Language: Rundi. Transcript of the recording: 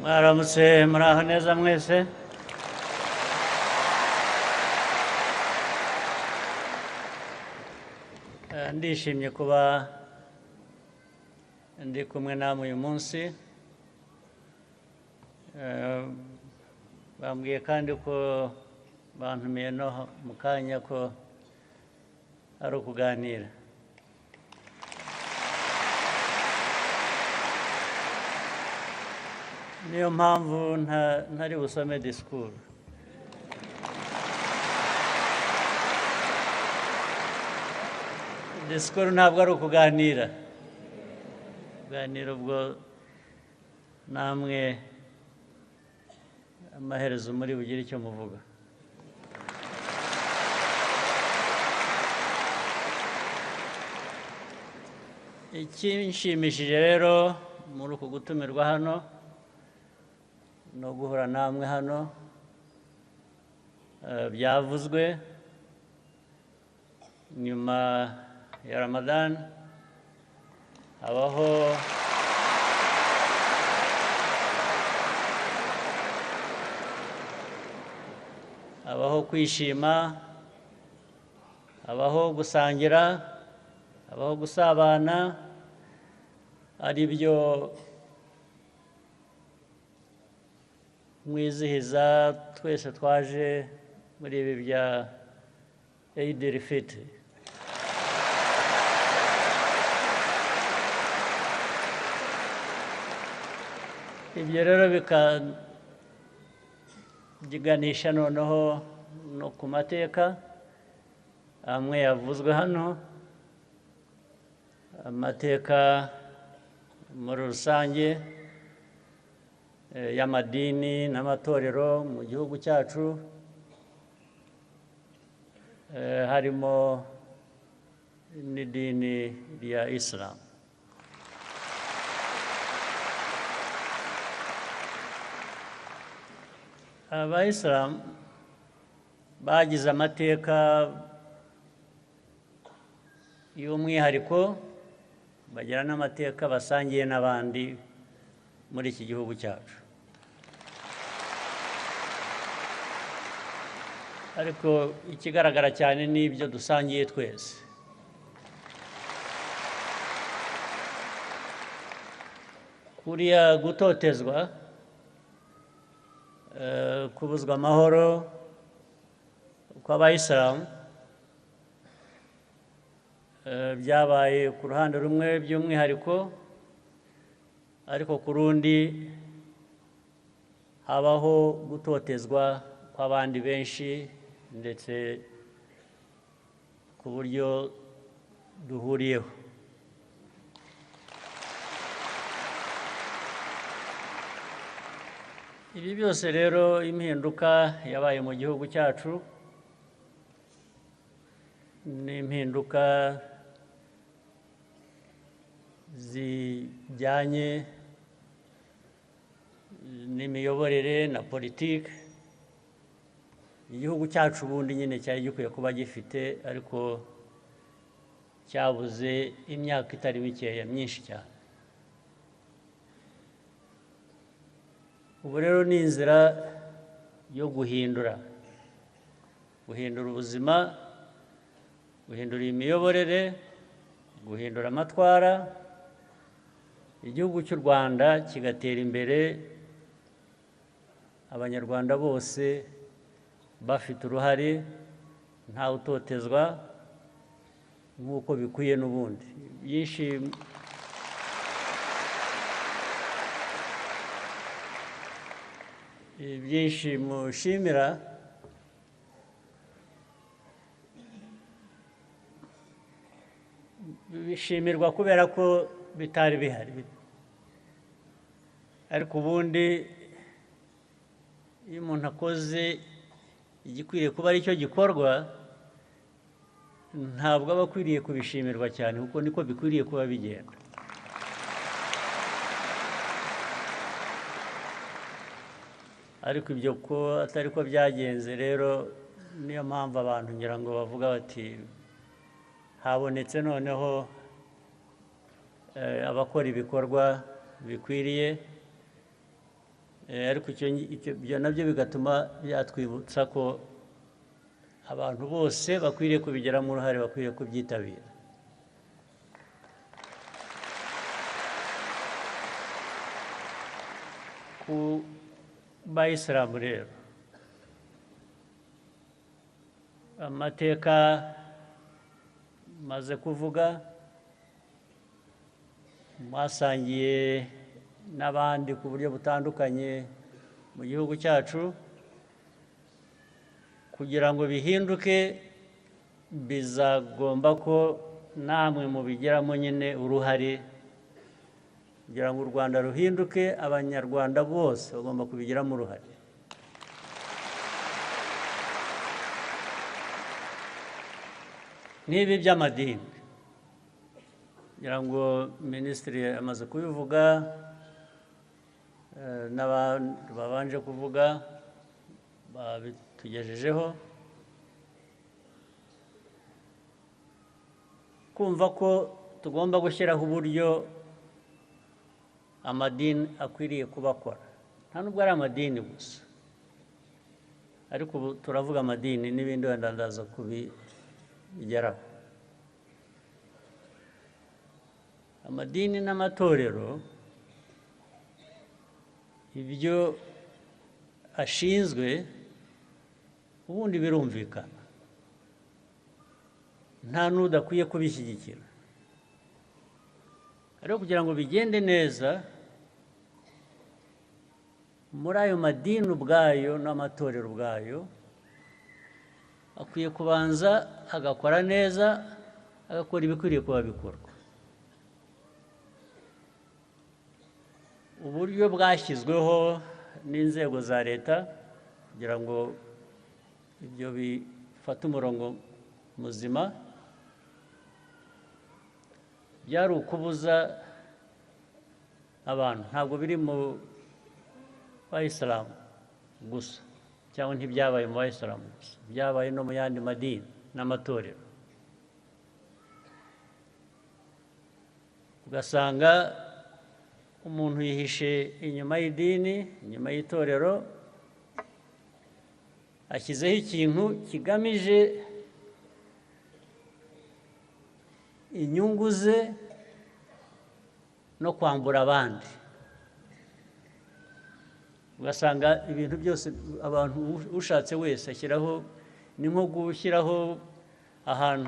Mwaramutse, muraho neza mwese. Ndishimye kuba ndi kumwe namwe uyu munsi. Bambwiye kandi ko bantumiye no mu kanya ko ari ukuganira. Niyo mpamvu ntari busome disikuru. Disikuru ntabwo ari ukuganira. Kuganira ubwo namwe amaherezo muri bugire icyo muvuga. Ikinshimishije rero muri uku gutumirwa hano no guhura namwe hano, byavuzwe nyuma ya Ramadan habaho kwishima, habaho gusangira, habaho gusabana, ari byo mwizihiza twese twaje muri ibi bya Eid al-Fitr. Ibyo rero bikaganisha noneho no ku mateka amwe yavuzwe hano, amateka muri rusange y'amadini n'amatorero mu gihugu cyacu, harimo n'idini rya Islam. Abayisilamu bagize amateka y'umwihariko, bagira n'amateka basangiye n'abandi muri iki gihugu cyacu. Ariko ikigaragara cyane ni ibyo dusangiye twese. Kuriya gutotezwa, kubuzwa amahoro kw'abayisilamu byabaye ku ruhande rumwe by'umwihariko, ariko ku rundi habaho gutotezwa kw'abandi benshi, ndetse ku buryo duhuriyeho. Ibi byose rero impinduka yabaye mu gihugu cyacu ni impinduka zijyanye n'imiyoborere na politiki igihugu cyacu ubundi nyine cyari gikwiye kuba gifite, ariko cyabuze imyaka itari mikeya myinshi cyane. Ubu rero ni inzira yo guhindura ubuzima, guhindura imiyoborere, guhindura amatwara, igihugu cy'u Rwanda kigatera imbere, abanyarwanda bose bafite uruhare, ntawe utotezwa nk'uko bikwiye n'ubundi. Byinshi mushimira bishimirwa kubera ko bitari bihari, ariko ubundi iyo umuntu akoze igikwiriye kuba aricyo gikorwa, ntabwo aba akwiriye kubishimirwa cyane, kuko niko bikwiriye kuba bigenda. Ariko ibyo ko atari ko byagenze rero, niyo mpamvu abantu ngira ngo bavuga bati habonetse noneho abakora ibikorwa bikwiriye. Ariko ibyo nabyo bigatuma byatwibutsa ko abantu bose bakwiriye kubigiramo uruhare, bakwiriye kubyitabira. Ku bayisilamu rero, amateka maze kuvuga, mwasangiye n'abandi ku buryo butandukanye mu gihugu cyacu, kugira ngo bihinduke bizagomba ko namwe mubigiramo nyine uruhare, kugira ngo u Rwanda ruhinduke, Abanyarwanda bose bagomba kubigiramo uruhare. N'ibi by'amadini, kugira ngo minisitiri amaze kubivuga, n'abandi babanje kuvuga babitugejejeho, kumva ko tugomba gushyiraho uburyo amadini akwiriye kubakora. Nta nubwo ari amadini gusa, ariko ubu turavuga amadini n'ibindi wenda ndaza kubigeraho. Amadini n'amatorero ibyo ashinzwe ubundi birumvikana, nta n'udakwiye kubishyigikira, ariko kugira ngo bigende neza muri ayo madini ubwayo n'amatorero ubwayo akwiye kubanza agakora neza, agakora ibikwiriye kuba bikorwa. Uburyo bwashyizweho n'inzego za leta kugira ngo ibyo bifate umurongo muzima, byari ukubuza abantu, ntabwo biri mu bayisilamu gusa, cyangwa ntibyabaye mu bayisilamu gusa, byabaye no mu yandi madini n'amatorero. Ugasanga umuntu yihishe inyuma y'idini, inyuma y'itorero, ashyizeho ikintu kigamije inyungu ze no kwambura abandi. Ugasanga ibintu byose abantu ushatse wese ashyiraho, ni nko gushyiraho ahantu